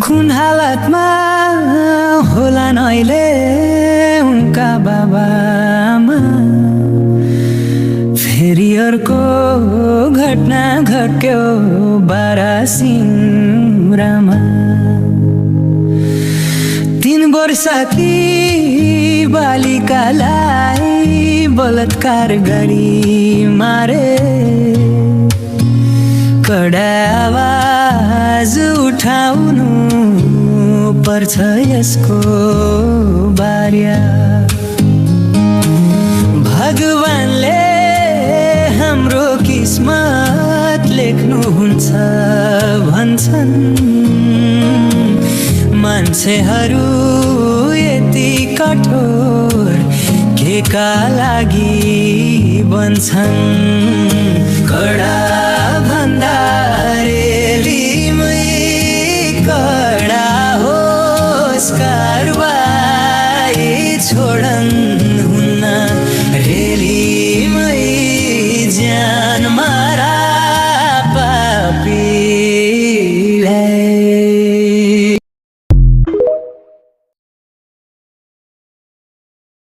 कुन हालतमा होला अहिले उनका बाबामा फेरि अर्को घटना घट्यो बारासिङरामा 3 वर्षकी बालिकालाई बलात्कार गरी मारे कडा आवाज उठाउनु पर्छ यसको बार्या भगवानले हाम्रो किस्मत लेख्नुहुन्छ भन्छन् मान्छेहरू यति कठोर केका लागि बन्छन् कडा भन्दा रेलीमै